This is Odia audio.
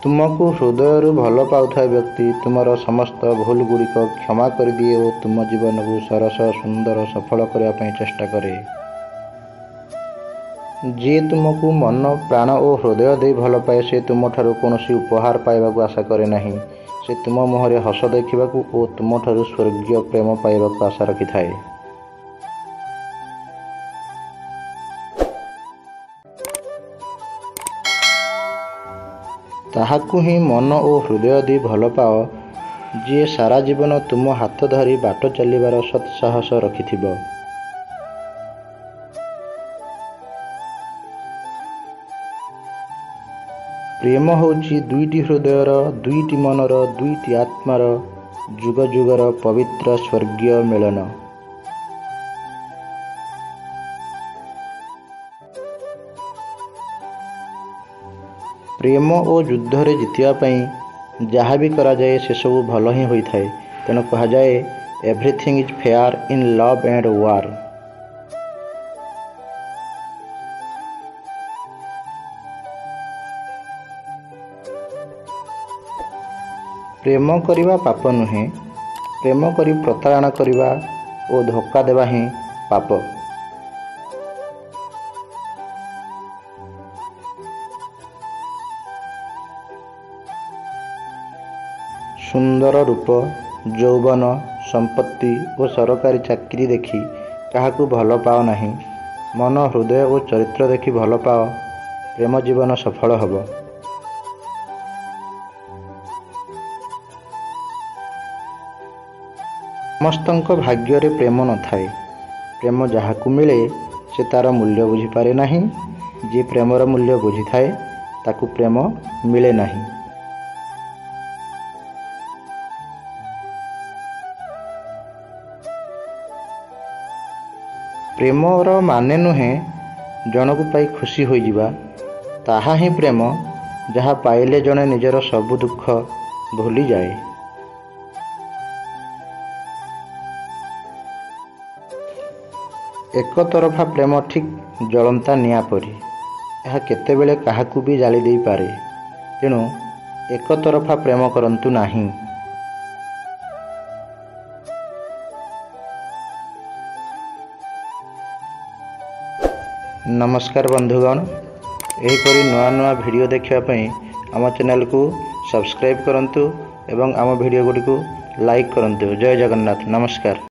ତୁମକୁ ହୃଦୟରୁ ଭଲ ପାଉଥିବା ବ୍ୟକ୍ତି ତୁମର ସମସ୍ତ ଭୁଲଗୁଡ଼ିକ କ୍ଷମା କରିଦିଏ ଓ ତୁମ ଜୀବନକୁ ସରସ, ସୁନ୍ଦର, ସଫଳ କରିବା ପାଇଁ ଚେଷ୍ଟା କରେ। ଯିଏ ତୁମକୁ ମନ, ପ୍ରାଣ ଓ ହୃଦୟ ଦେଇ ଭଲପାଏ, ସେ ତୁମଠାରୁ କୌଣସି ଉପହାର ପାଇବାକୁ ଆଶା କରେ ନାହିଁ। ସେ ତୁମ ମୁହଁରେ ହସ ଦେଖିବାକୁ ଓ ତୁମଠାରୁ ସ୍ୱର୍ଗୀୟ ପ୍ରେମ ପାଇବାକୁ ଆଶା ରଖିଥାଏ। ତାହାକୁ ହିଁ ମନ ଓ ହୃଦୟ ଦେଇ ଭଲପାଅ, ଯିଏ ସାରା ଜୀବନ ତୁମ ହାତ ଧରି ବାଟ ଚାଲିବାର ସତ୍ସାହସ ରଖିଥିବ। ପ୍ରେମ ହେଉଛି ଦୁଇଟି ହୃଦୟର, ଦୁଇଟି ମନର, ଦୁଇଟି ଆତ୍ମାର ଯୁଗ ଯୁଗର ପବିତ୍ର ସ୍ୱର୍ଗୀୟ ମିଳନ। ପ୍ରେମ ଓ ଯୁଦ୍ଧରେ ଜିତିବା ପାଇଁ ଯାହା ବି କରାଯାଏ, ସେସବୁ ଭଲ ହିଁ ହୋଇଥାଏ। ତେଣୁ କୁହାଯାଏ, everything is fair in love and war. ପ୍ରେମ କରିବା ପାପ ନୁହେଁ, ପ୍ରେମ କରି ପ୍ରତାରଣା କରିବା ଓ ଧୋକା ଦେବା ହିଁ ପାପ। ସୁନ୍ଦର ରୂପ, ଯୌବନ, ସମ୍ପତ୍ତି ଓ ସରକାରୀ ଚାକିରି ଦେଖି କାହାକୁ ଭଲ ପାଅ ନାହିଁ। ମନ, ହୃଦୟ ଓ ଚରିତ୍ର ଦେଖି ଭଲ ପାଅ, ପ୍ରେମ ଜୀବନ ସଫଳ ହେବ। ସମସ୍ତଙ୍କ ଭାଗ୍ୟରେ ପ୍ରେମ ନଥାଏ। ପ୍ରେମ ଯାହାକୁ ମିଳେ, ସେ ତା'ର ମୂଲ୍ୟ ବୁଝିପାରେ ନାହିଁ। ଯିଏ ପ୍ରେମର ମୂଲ୍ୟ ବୁଝିଥାଏ, ତାକୁ ପ୍ରେମ ମିଳେ ନାହିଁ। ପ୍ରେମର ମାନେ ନୁହେଁ ଜଣକୁ ପାଇ ଖୁସି ହୋଇଯିବା। ତାହା ହିଁ ପ୍ରେମ, ଯାହା ପାଇଲେ ଜଣେ ନିଜର ସବୁ ଦୁଃଖ ଭୁଲିଯାଏ। ଏକତରଫା ପ୍ରେମ ଠିକ୍ ଜଳନ୍ତା ନିଆଁ ପରି। ଏହା କେତେବେଳେ କାହାକୁ ବି ଜାଳି ଦେଇପାରେ। ତେଣୁ ଏକତରଫା ପ୍ରେମ କରନ୍ତୁ ନାହିଁ। ନମସ୍କାର ବନ୍ଧୁଗଣ, ଏହିପରି ନୂଆ ନୂଆ ଭିଡ଼ିଓ ଦେଖିବା ପାଇଁ ଆମ ଚ୍ୟାନେଲକୁ ସବସ୍କ୍ରାଇବ୍ କରନ୍ତୁ ଏବଂ ଆମ ଭିଡ଼ିଓ ଗୁଡ଼ିକୁ ଲାଇକ୍ କରନ୍ତୁ। ଜୟ ଜଗନ୍ନାଥ, ନମସ୍କାର।